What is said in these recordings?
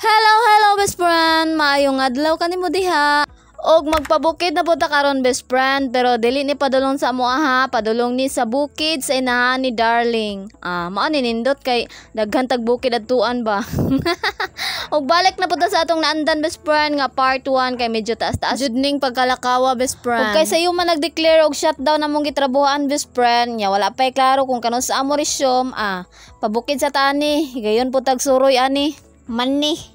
Hello, hello, best friend! Maayong adlaw kanimo diha. Og magpabukid na punta karon, best friend, pero dili ni padulong sa amoa ha, padulong ni sa bukid sa inahan ni Darling. Ah, mao ni nindot kay daghan tag bukid adtuan ba. Og balik na punta sa atong naandan, best friend, nga part 1 kay medyo taas-taas jud ning pagkalakawa, best friend. Og kay sayo man nagdeclare og shutdown among gitrabuhan, best friend, nya wala pay klaro kung kanus sa amo resume, ah, pabukid sa tani, higayon po tag suroy ani. Mani.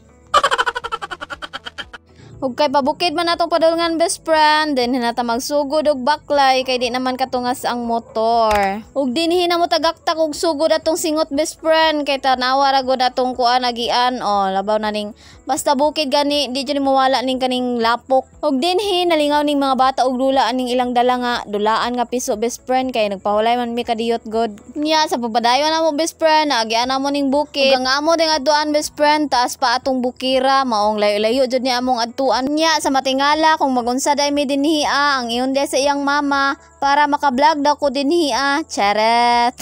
Ug kay pabukid man atong padulngan, best friend, then hinata magsugod og baklay kay di naman katungas ang motor. Ug dinhi na mo tagaktak og sugod atong singot, best friend, kay tanawa ra gud atong kuan agian, oh, labaw na ning basta bukid gani di jud mawala ning kaning lapok. Ug dinhi nalingaw ning mga bata og dula aning ilang dala nga dulaan nga piso, best friend, kay nagpahulay man mi kadiyot god. Nya sa pagpadayon namo, best friend, naagian namo ning bukid. Ug ang amo ding adtuan, best friend, taas pa atong bukira, maong layo-layo jud ni among adtuan. Nya sa matingala kung magunsa day mi dinhi ah, ang iyon sa iyang mama para maka-vlog daw ko dinhi ah. Charet.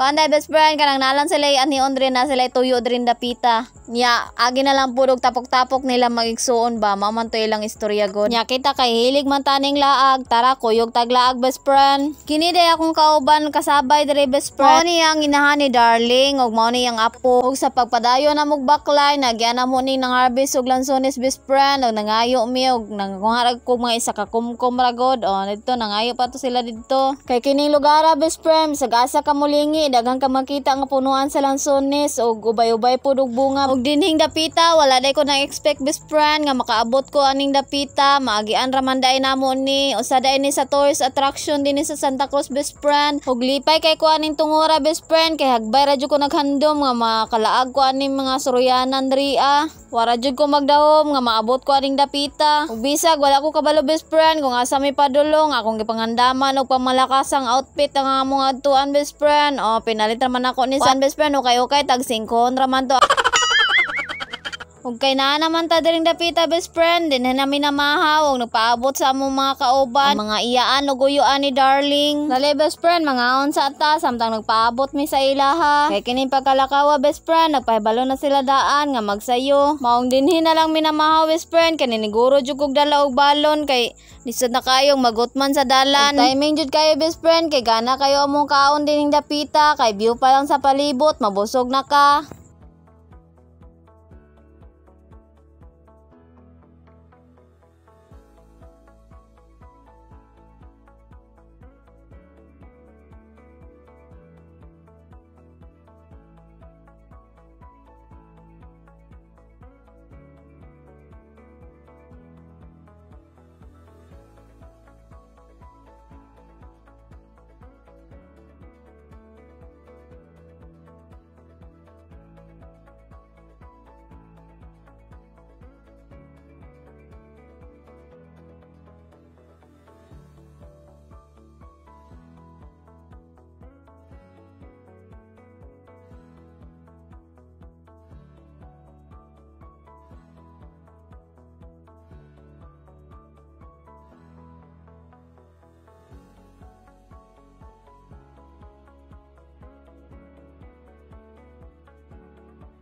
Kuan day, best friend, kanang nalan sila anion diri na sila tuyo diri dapita. Nya agi na lang pud og tapok-tapok nila magigsuon ba, mao man to ilang istorya god. Nya kita kay hilig man taning laag, tara kuyog taglaag, best friend. Kini day akong kauban kasabay diri, best friend. Mao ni ang inahan ni Darling ug mao ni ang apo. Ug sa pagpadayon na mog baklay, nagyan na mo ni nang harvest og lansones, best friend, og nangayo mi og nangungarag ko mga isa ka kumkum ra god. Oh, didto nangayo pa to sila didto. Kay kining lugar, best friend, sagasa ka mulingi, daghan ka makita nga punuan sa lansones og ubay-ubay pud og bunga. Og dinhing dapita, wala day ko na-expect, best friend, nga makaabot ko aning dapita, maagian ra man day namo ni. Usa day ni sa tourist attraction dinhi sa Santa Cruz, best friend. Og lipay kay ko aning tungura, best friend, kay hagbay ra jud ko naghandom nga makalaag ko aning mga suruyanan diri ah. Wara jud ko magdahom nga maabot ko aning dapita. Ug bisag wala ko kabalo, best friend, kung asa mi padulong, akong gipangandaman og pangmalakasang outfit ang among adtuan, best friend. O pinalit ra man ako ni San, best friend, okay okay tag 5 ra man to. Ug kay naa naman ta diring dapita, best friend, dinhi nami namahaw og nagpaabot sa among mga kauban, ang mga iyaan ug uyuan ni Darling. Dali, best friend, mangaon sa ta samtang nagpaabot mi sa ilaha. Kay kining pagkalakawa, best friend, nagpahibalo na sila daan nga magsayo. Maong dinhi na lang mi namahaw, best friend, kay niniguro jud kog dala og balon kay lisod na kayong magutman sa dalan. Ug timing jud kayo, best friend, kay gana kayo among kaon dining dapita, kay view pa lang sa palibot, mabusog na ka.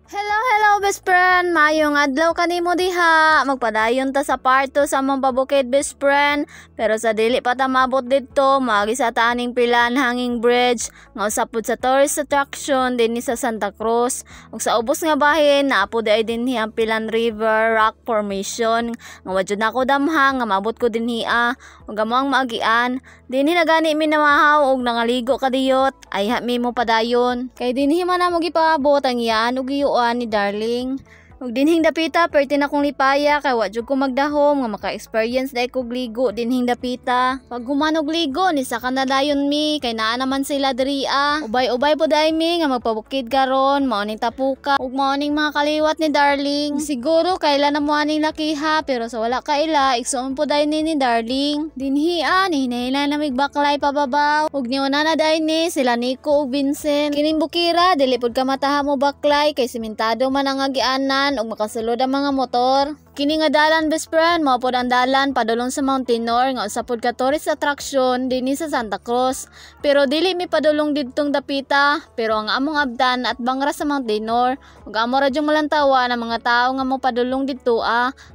Hello, hello, best friend! Maayong adlaw kanimo diha. Magpadayon ta sa part 2 sa among pabukid, best friend. Pero sa dili pa ta maabot didto, maagi sa ta aning Pilan Hanging Bridge nga usa pud sa tourist attraction dinhi sa Santa Cruz. Ug sa ubos nga bahin, naa pud ay dinhi ang Pilan River Rock Formation nga wa jud nako damha nga maabot ko dinhi ah. Ug amo ang maagian. Dinhi na gani mi namahaw og nangaligo kadiyot. Ay ha mi mo padayon. Kay dinhi man amo gipaabot ang iyaan ug iyuan ni Darling. Ug dinhing dapita, perti na kong lipaya kay wa jud ko magdahom nga maka-experience dai kog ligo dinhing dapita. Pag human og ligo ni sa kanadayon mi kay naa naman sila diri ah. Ubay-ubay po dai mi nga magpabukid karon, mao ning tapuka ug mao ning mga kaliwat ni Darling. Siguro kailan na mo aning lakiha pero sa wala kaila igsuon po dai ni Darling. Dinhi ah, nihinahilay na mig baklay pababaw ug niuna na dai ni sila Nico ug Vincent. Kining bukira dili pud ka mataha mo baklay kay simentado man ang agianan ug makasulod ang mga motor. Kini nga dalan, best friend, mao pod ang dalan padulong sa Mount Tinor nga usa pod ka tourist attraction dinhi sa Santa Cruz. Pero dili mi padulong didtong dapita, pero ang among abdan at bangra sa Mount Tinor ug amo ra jung malantawa ang mga tawo nga mo padulong didto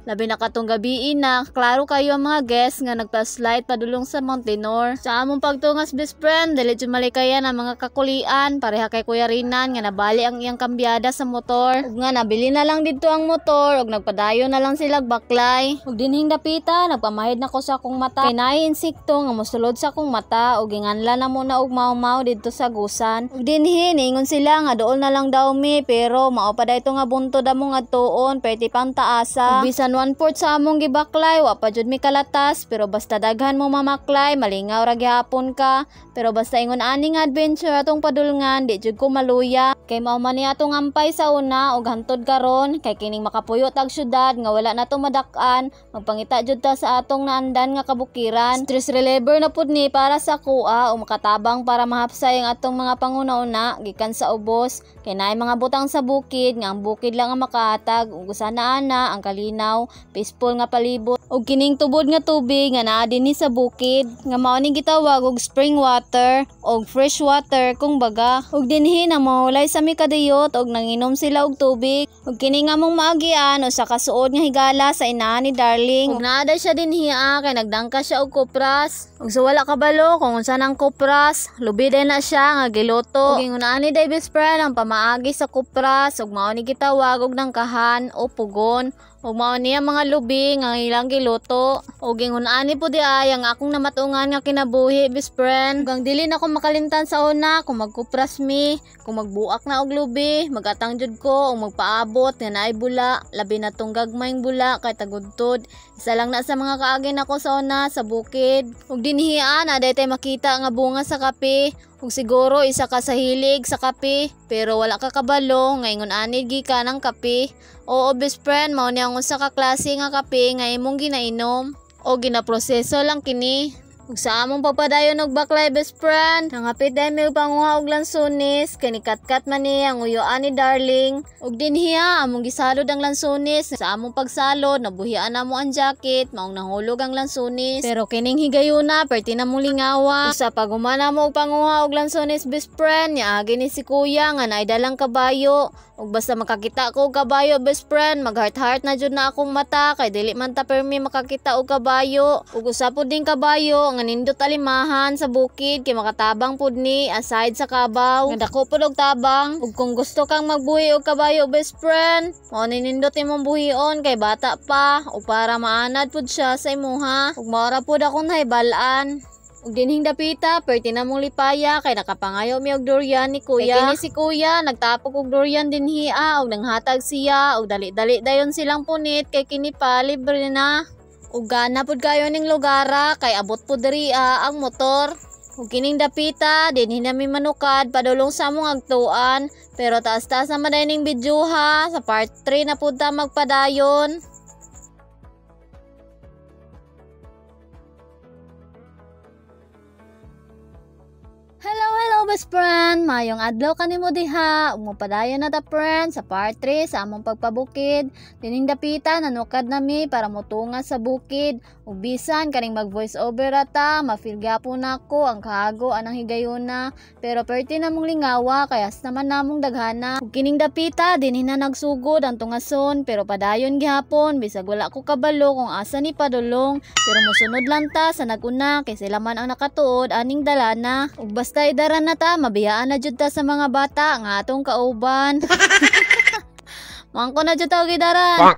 labi na katong gabii na, klaro kayo ang mga guests nga nagpa-slide padulong sa Mount Tinor. Sa among pagtungas, best friend, dili jud malikayan ang mga kakulian, pareha kay Kuya Rinan nga nabali ang iyang kambyada sa motor. Ug nga nabili na lang didto ang motor ug nagpadayon na lang sila baklay. Ug dinhing dapita, nagpamahid na ko sa akong mata. Kay naay insekto nga mosulod sa akong mata ug ginganlan na mo na og maw-maw didto sa gusan. Ug dinhi niingon sila nga dool na lang daw mi, pero mao pa dayto nga buntod among adtuon, pwede pang taasa. Ug bisan 1/4 sa among gibaklay, wa pa jud mi kalatas, pero basta daghan mo mamaklay, malingaw ra gihapon ka. Pero basta ingon ani nga adventure atong padulngan, di jud ko maluya. Kay mao man ni atong ampay sa una ug hantod karon, kay kining makapuyo tag syudad nga wala na to madak-an, magpangita jud ta sa atong naandan nga kabukiran. Stress reliever na pud ni para sa kuha o makatabang para mahapsay ang atong mga panguna-una gikan sa ubos. Kay naay mga butang sa bukid nga ang bukid lang ang makahatag ug usa na ana ang kalinaw, peaceful nga palibot ug kining tubod nga tubig nga naa dinhi sa bukid nga mao ning gitawag og spring water og fresh water kung baga. Ug dinhi na mahulay sa mikadiyot og nanginom sila og tubig. Ug kini nga mong maagian usa ka suod nga higala sa inahan ni Darling. Ug naa siya dinhi kay nagdangka siya og kupras. Ug sa wala kabalo kung unsa nang kupras, lubi day na siya nga giluto. Ug ingon ani day, best friend, ang pamaagi sa kupras ug mao ni gitawag og dangkahan o pugon. Ug mao niya mga lubi nga ilang giluto. Ug ingon ani po di ay ang akong namatungan nga kinabuhi, best friend. Ug ang dili na ko makalimtan sa una kung magkupras mi, kung magbuak na og lubi, magatang jud ko ug magpaabot nga naay bula, labi na tong gagmayng bula kay tagudtod. Isa lang na sa mga kaagi nako sa una sa bukid. Ug dinhi na day tay makita nga bunga sa kape. Ug siguro isa ka sa hilig sa kape, pero wala ka kabalo nga ingon ani gikan ang kape. Oo, best friend, mao ni ang usa ka klase nga kape nga imong ginainom o ginaproseso lang kini. Ug sa among pagpadayon og baklay, best friend, nangapit dahil may panguha og lansones, kay nikatkat man ni ang uyuan ni Darling. Ug dinhi among gisalod ang lansones. Sa among pagsalod, nabuhian namo ang jacket, maong nahulog ang lansones. Pero kining higayuna, perti na mong lingawa. Ug sa pagumana mo og panguha og lansones, best friend, niagi ni si kuya nga naidalang kabayo. Ug basta makakita ko og kabayo, best friend, mag-heart-heart na jud na akong mata kay dili man ta permi makakita og kabayo. Ug usa pud ding kabayo nga nindot alimahan sa bukid kay makatabang pud ni aside sa kabaw. Nga dako pud og tabang. Ug kung gusto kang magbuhi og kabayo, best friend, mao ni nindot imong buhion kay bata pa ug para maanad pud siya sa imuha. Ug mao ra pud akong nahibal-an. Ug dinhing dapita, perti na mong lipaya kay nakapangayo mi og durian ni kuya. Kay kini si kuya nagtapok og durian dinhi ug nanghatag siya ug dali-dali dayon silang punit kay kini pa libre na. Ug gana pud kayo ning lugara kay abot pud diri ang motor. Ug kining dapita dinhi nami manukad padulong sa among agtuan, pero taas-taas na man ning video ha, sa part 3 na pud ta magpadayon. Hello, hello best friend! Mayong adlaw kanimo diha. Ug mopadayon na ta, friend, sa part 3 sa among pagpabukid. Dining dapita nanukad nami para motunga sa bukid. Ug bisan kaning mag voice over ata, ma-feel gyapon nako ang kahago anang higayuna. Pero perti namong lingawa kay hasta man namong daghana. Ug kining dapita dinhi na nagsugod ang tungason, pero padayon gihapon bisag wala ko kabalo kung asa ni padulong. Pero mosunod lang ta sa naguna kay sila man ang nakatuod aning dalana. Ug basta idara na ta, mabiyaan na jud ta sa mga bata nga atong kauban. Mangko na jud ta og idaran.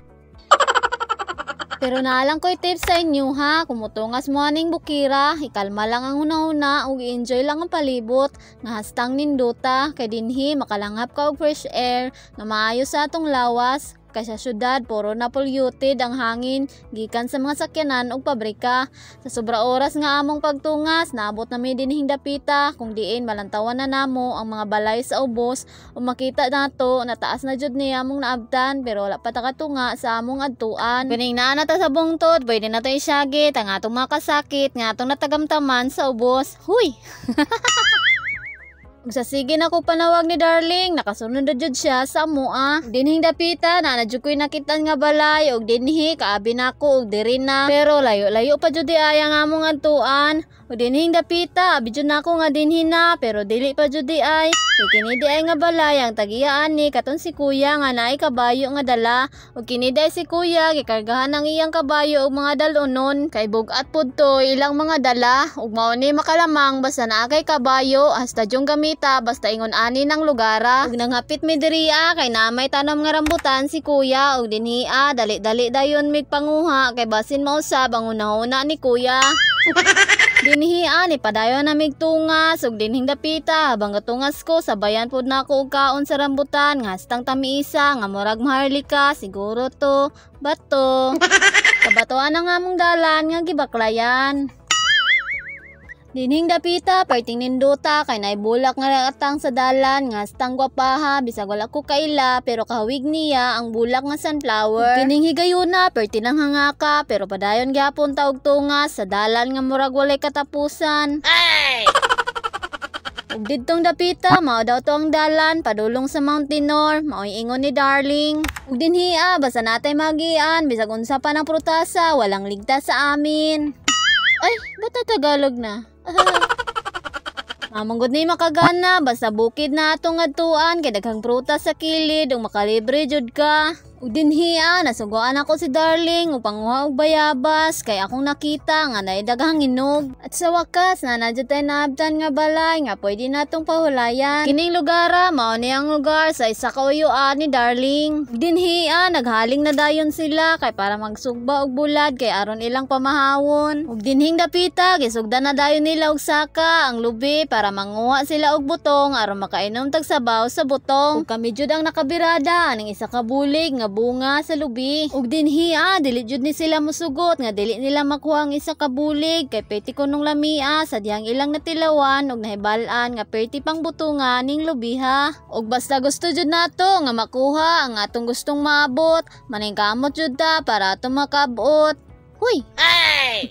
Pero naalang ko'y tips sa inyo ha, kung mutungas mo aning bukira, ikalma lang ang una-una ug i-enjoy lang ang palibot nga hastang nindota kay dinhi makalanghap ka og fresh air nga maayo sa atong lawas. Kay sa syudad puro na polluted ang hangin gikan sa mga sakyanan ug pabrika. Sa sobra oras nga among pagtungas, naabot na mi dinhing dapita kung diin malantawan na namo ang mga balay sa ubos ug makita nato na taas na jud niya among naabtan, pero wala pa ta katunga sa among adtuan. Kining naa na ta sa bungtod, pwede na ta isyagit ang atong mga kasakit nga atong natagamtaman sa ubos. Huy. Ug sa sige na ko panawag ni Darling, nakasunod na jud siya sa amoa. Dinhing dapita na na jud ko'y nakitaan nga balay ug dinhi kaabi nako ug diri na. Pero layo-layo pa jud di ay ang among adtuan. Ug dinhing dapita, abi jud nako nga dinhi na pero dili pa jud di ay. Kay kini di ay nga balay ang tag-iya ani katon si kuya nga naay kabayo nga dala. Ug kini di ay si kuya gikargahan ang iyang kabayo og mga dalonon kay bug-at pud to ilang mga dala ug mao ni makalamang basta naa kay kabayo hasta jung gamita basta ingon ani ng lugara. Ug nanghapit mi diri kay naa may tanom nga rambutan si kuya ug dinhi dali-dali dayon mig panguha kay basin mausab ang hunahuna ni kuya. Dinhi ni padayon na mig tungas ug dinhing dapita habang gatungas ko sabayan pud nako og kaon sa rambutan nga hastang tamiisa nga murag maharlika siguro to bato. Kabatuan ang among dalan nga gibaklayan. Dinhing dapita perting nindota kay naibulak nga atang sa dalan nga hastang gwapaha bisag wala ko kaila pero kahawig niya ang bulak nga sunflower. Kining higayuna perti nang hangaka pero padayon gyapon ta og tungas sa dalan nga murag walay katapusan. Ay! Ug didtong dapita mao daw to ang dalan padulong sa Mount Tinor, mao'y ingon ni Darling. Ug dinhi basta natay magian bisag unsa pa nang prutasa walang ligtas sa amin. Ay, ba't Tagalog na? Mamanggod ni makagana basta bukid na atong adtuan kay daghang prutas sa kilid ug makalibre jud ka. Ug dinhi nasuguan ako si Darling ug panguha og bayabas kay akong nakita nga naay daghang hinog. At sa wakas na jud tay naabtan nga balay nga pwede natong pahulayan. Kining lugara mao ni ang lugar sa isa ka uyuan ni Darling. Ug dinhi naghaling na dayon sila kay para magsugba og bulad kay aron ilang pamahawon. Ug dinhing dapita gisugdan na dayon nila og saka ang lubi para manguha sila og butong aron makainom tag sabaw sa butong. Ug kami jud ang nakabirada aning isa ka bulig nga bunga sa lubi. Ug dinhi dili jud ni sila musugot nga dili nila makuha ang isa ka bulig kay pwede kunong lamia sa dihang ilang natilawan ug nahibal-an nga pwede pang butunga ning lubiha. Ug basta gusto jud nato nga makuha ang atong gustong maabot, maningkamot jud ta para ato makabot. Huy! Ay!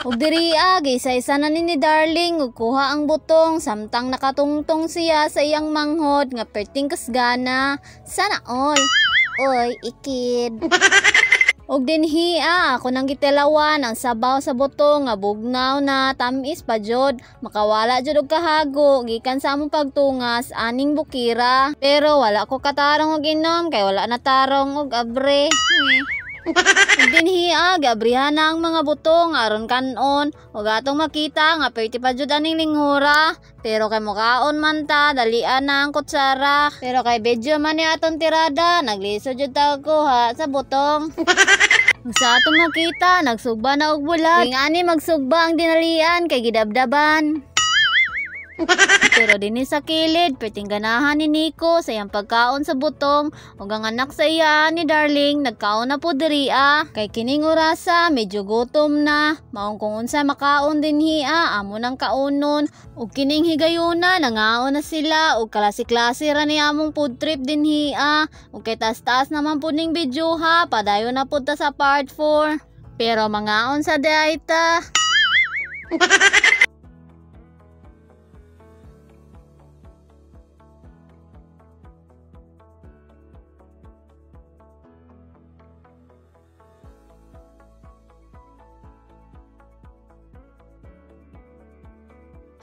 Ug diri giisa-isa na ni Darling ug kuha ang butong samtang nakatungtong siya sa iyang manghod nga perting kasgana. Sana all. Oy, ikid. Ug dinhi ako nang gitilawan ang sabaw sa butong nga bugnaw na tamis pa jud. Makawala jud og kahago gikan sa among pagtungas aning bukira. Pero wala ko katarong og inom kay wala na tarong og abre. Ug dinhi giabrihan na ang mga butong aron kanon ug atong makita nga perti pa jud aning linghura. Pero kay mukaon man ta dalian na ang kutsara. Pero kay video man ni atong tirada naglisod jud ta kuha sa butong. Sa atong makita nagsugba na og bulat. Ing ani magsugba ang dinalian kay gidabdaban. Pero dinhi sa kilid, perting ganahan ni Nico sa iyang pagkaon sa butong ug ang anak sa iya ni Darling nagkaon na po diri Kay kining orasa medyo gutom na, maong kung unsa makaon dinhi amo nang kaonon. Ug kining higayuna nangaon na sila ug klase-klase ra ni among food trip dinhi Ug kay taas-taas naman pud ning video ha, padayon na pud ta sa part 4. Pero mangaon sa diay ta.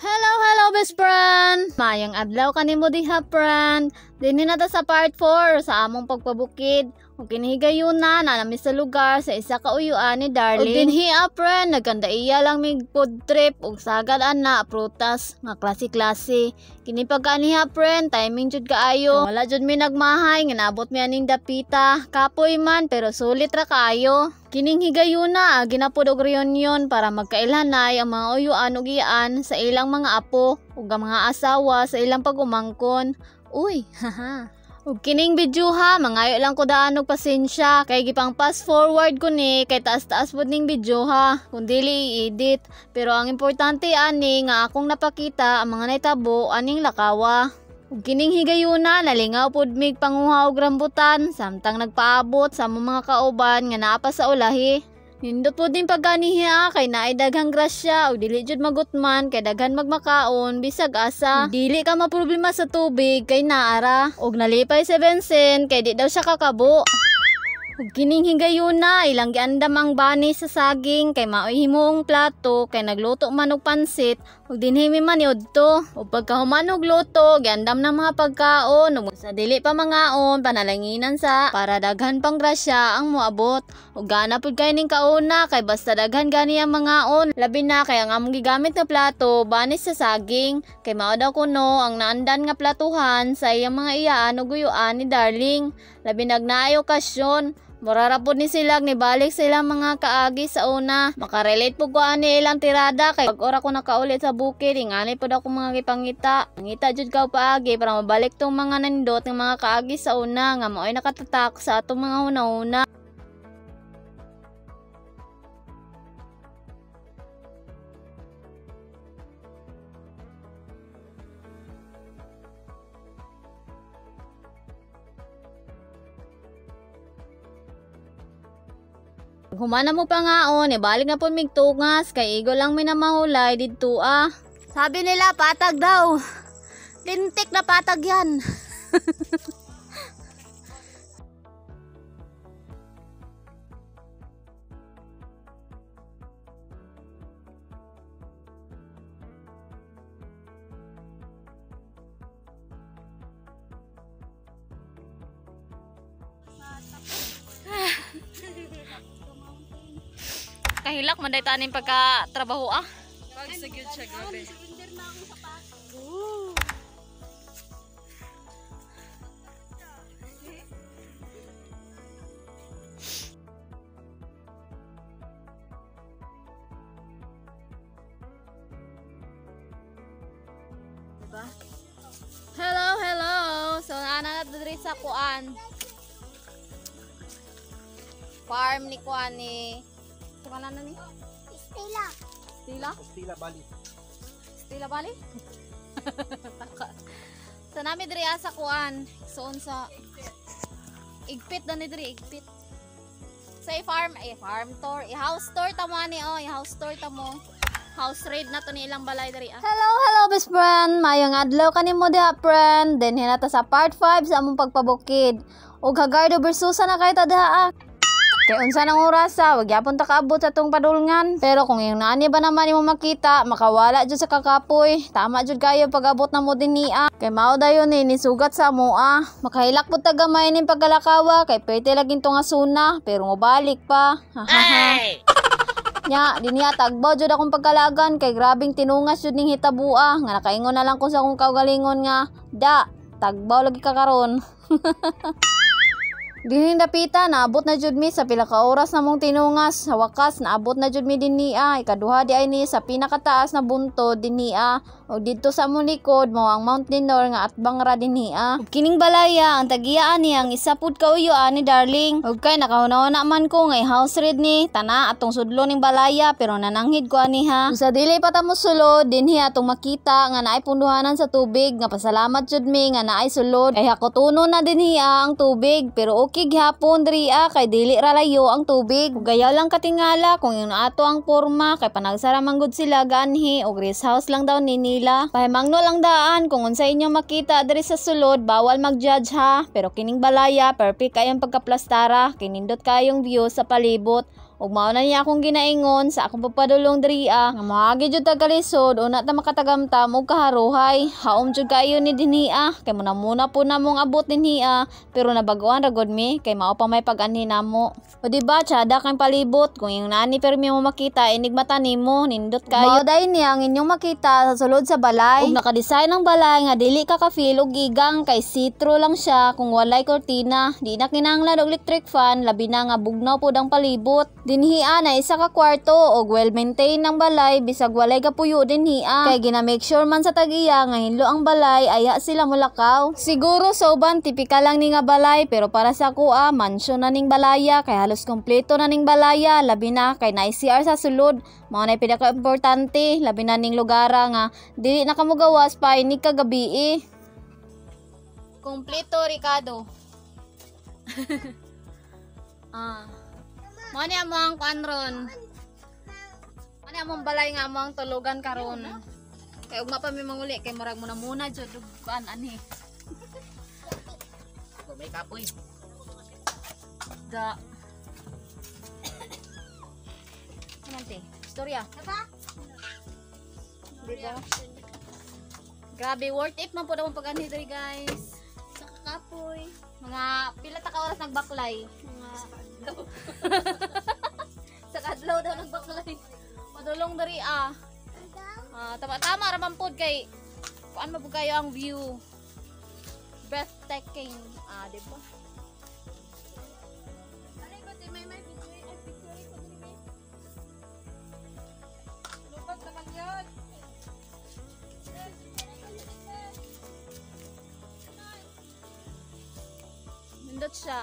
Hello, hello, best friend! Mayang adlaw kanimo diha, friend. Dinhi na ta sa part 4 sa among pagpabukid. Ug kinihigayuna na nami sa lugar sa isa ka uyuan ni Darling. Ug dinhi friend, nagkanda iya lang mig food trip ug sagad ana prutas nga klase-klase. Kini pagkaaniha friend, timing jud kaayo. Wala jud mi nagmahay nga naabot mi aning dapita. Kapoy man pero sulit ra kaayo. Kining higayuna ginapod og reunion para magkailhanay ang mga uyuan ug iyaan sa ilang mga apo ug ang mga asawa sa ilang pag-umangkon. Uy, haha. Ug kining video ha, mangayo lang ko daan og pasensya kay gipang fast forward ko ni kay taas-taas pud ning video ha, kun dili i-edit. Pero ang importante ani nga akong napakita ang mga nahitabo aning lakawa. Ug kining higayuna nalingaw pud mig panguha og rambutan samtang nagpaabot sa among mga kauban nga naa pa sa ulahi. Nindot po din pagkanihiya kay naay daghang grasya ug dili jud magutman kay daghan magmakaon bisag asa. Dili ka maproblema sa tubig kay naara. Ug nalipay si Vincent kay di daw siya kakabo. Ug kining higayuna ilang giandam ang bani sa saging kay maoy himuong plato kay nagluto man og pansit ug dinhi mi man to. Ug pagkahuman og luto giandam ng mga pagkaon ug sa dili pa mangaon panalanginan sa para daghan pang grasya ang moabot. Ug gana pud kay ning kauna kay basta daghan gani ang mangaon, labi na kay ang among gigamit nga plato banis sa saging kay mao daw kuno ang naandan nga platuhan sa iyang mga iyaan ug guyuan ni Darling. Labi nag naay okasyon. Mura ra pud ni sila nibalik sila mga kaagi sa una. Makarelate pud ko ani ilang tirada kay pag ora ko nakaulit sa bukid, ingani pud ako mga gipangita. Ngita jud ka paagi para mabalik tong mga nindot ng mga kaagi sa una nga maoy nakatatak sa atong mga hunahuna. Humana mo pa ngaon, ibalik na po migtungas, kay igo lang minamahulay didto ah. Sabi nila patag daw. Lintik na patag yan. Kahilak man day tanim pagka trabaho ah. Pagsagyod siya, grabe. Diba? Hello, hello. So ana na diri sa kuan. Farm ni kuan ni. Kuan na ni? Stella. Stila? Stila Bali. Stila Bali? Sa nami diri sa kuan. Soon sa igpit na ni diri igpit. Sa i-farm, eh, farm tour, i-house tour tamo ani oh, i-house tour tamo. House raid na to ni ilang balay diri ah. Hello, hello best friend. Mayong adlaw kanimo diha friend. Then hinata sa part 5 sa among pagpabukid. Ug Hagardo versusa na kay ta diha ah. Kay unsa nang orasa, wag gyapon ta kaabot sa atong padulngan. Pero kung yung naani ba naman imo makita, makawala jud sa kakapoy. Tama jud kayo pag-abot na mo dinhi ah. Kay mao dayon ni nisugat sa amoa. Makahilak pud ta gamay ning pagkalakawa kay pwede laging tunga suna, pero mobalik pa. Hahaha. Nya, di niya tagbaw jud akong pagkalagan kay grabing tinungas jud ning hitabua nga nakaingon na lang ko sa akong kaugalingon nga da, tagbaw lagi ka karon. Dinhi dapita naabot na jud mi sa pila ka oras namong tinungas. Sa wakas naabot na jud mi dinhi ah. Ikaduha di ay ni sa pinakataas na buntod dinhi ah. Og didto sa among likod mao ang Mount Dinor nga atbang ra dinhi ah. Ug kining balaya ang tagiyaan ni ang isa pud ka uyo ani Darling. Ug kay nakahuna-huna man ko nga house raid ni tana atong sudlo ning balaya pero nananghid ko ani ha. Ug sa dili pa ta mosulod dinhi atong makita nga naay punduhanan sa tubig nga pasalamat jud mi nga naay sulod. Kay hakotuno na dinhi ah, ang tubig pero okay gihapon diri ah, kay dili ra layo ang tubig. Ug gayaw lang katingala kung yung ato ang porma kay panagsara man gud sila gaanhi og rest house lang daw ni nila. Pahimangno lang daan kung unsa inyong makita diri sa sulod, bawal mag-judge ha. Pero kining balaya perfect kayong pagkaplastara, kinindot kayong view sa palibot. Ug mao na niya akong ginaingon sa akong pagpadulong diri ah, nga moagi jud ta kalisod una ta makatagamtam og kaharuhay. Haom jud kayo ni dinhi ah, kay muna-muna po namong abot dinhi ah, pero nabaguan ra gud mi kay mao pa may pag-anhi namo. O di ba tsada kang palibot kung yung nani permi mo makita inig mata nimo nindot kayo. Mao dayon niya ang inyong makita sa sulod sa balay. Ug nakadesign ang balay nga dili ka ka-feel og igang kay see-through lang siya kung walay kortina. Di na kinahanglan og electric fan, labi na nga bugnaw pud ang palibot. Dinhi na isa ka kwarto og well maintained ang balay bisag walay gapuyo dinhi ah. Kay gina make sure man sa tag-iya nga hinlo ang balay aya sila mulakaw. Siguro sa uban tipikal lang ni nga balay pero para sa ako ah, mansyon na ning balaya kay halos kompleto na ning balaya, labi na kay naay CR sa sulod. Mao nay pinaka-importante labi na ning lugara nga dili na kamugawas pa inig kagabi eh. Kompleto Ricardo. Ah. Mo ni amo ang kuan ron. Mo ni among balay nga amo ang tulugan karon. Kay ugma pa mi manguli kay murag muna muna jud og kuan anhi. May kapoy. Da. Ano te? Istorya. Di ba? Grabe, worth it man po daw ang pag-anhi diri, guys. Sa kakapoy. Mga pila ta ka oras nagbaklay. Mga Sa kadlaw daw nagbaklay. Padulong diri ah. Ah, tama tama ra man pod kay kuan man pud kayo ang view. Breathtaking. Ah, di ba? Aray ba, te, may picture, ay, picture ko diri, may. Lupat naman yun. Nindot siya.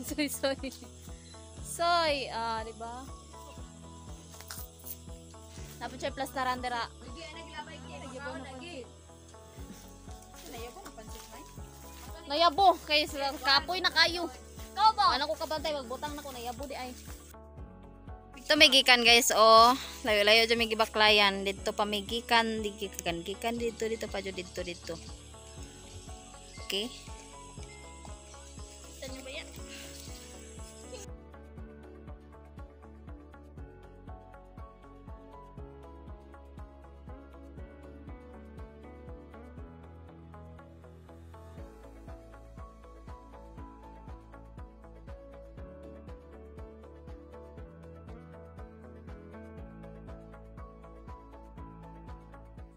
Soy, soy. Soy, ah, di ba? Dapat siya plastaran dira. Nayabo kay sila kapoy na kayo. Ano ko kabantay magbutang na ko nayabo di ay. Dito may gikan guys oh. Layo-layo dyan may gibaklayan. Dito pa may gikan, di gikan, gikan dito, dito pa dyan, dito, dito. Okay.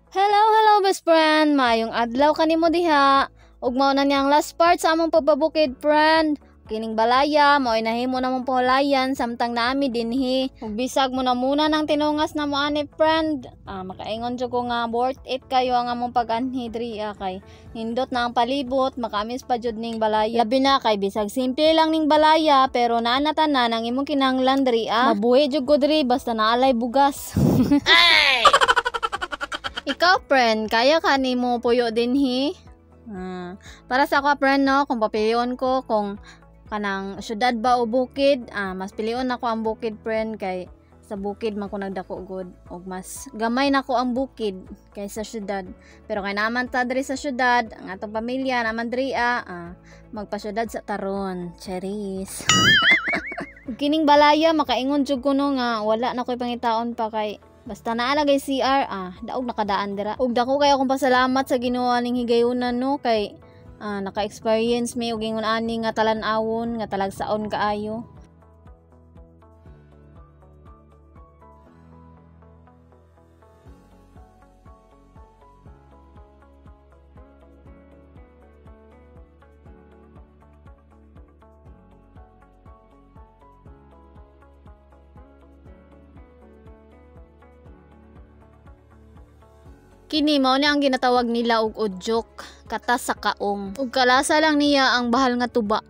Hello, hello best friend. Maayong adlaw kanimo diha. Ug mao na niyang last part sa among pagbabukid, friend. Kining balaya, mao'y nahimo namong pahulayan samtang naami dinhi. Ug bisag mo na muna ng tinungas na mo ani, friend. Ah, makaingon jud ko nga worth it kayo ang among pag-anhi diri ah, kay nindot na ang palibot, makamis pa jud ning balaya. Labi na kay bisag simple lang ning balaya pero naa na tanan ang imong kinahanglan diri ah. Mabuhi jud ko diri basta naalay bugas. Ikaw, friend, kaya ka nimo puyo dinhi? Ah, para sa ako, friend, no, kung papilion ko kung kanang syudad ba o bukid, ah, mas pilion ako ang bukid, friend, kay sa bukid man ko nagdako god og mas gamay nako ang bukid kaysa syudad. Pero kay naman ta diri sa syudad, ang atong pamilya naman diri ah, ah, magpasyudad sa taron. Cheris. Ug kining balaya makaingon jud ko no nga wala na ko'y pangitaon pa kay basta naalagay CR ah daog nakadaan dira. Ug dako kayo akong pasalamat sa Ginoo aning higayunan no kay ah, naka-experience mi og ingon ani nga talan-awon nga talagsaon kaayo. Kini mao ni ang ginatawag nila og udyok, katas sa kaong. Ug kalasa lang niya ang bahal nga tuba.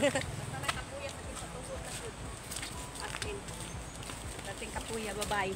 Basta lang kapuya sa sa tubo na gud. As in. Dating kapuya, bye-bye.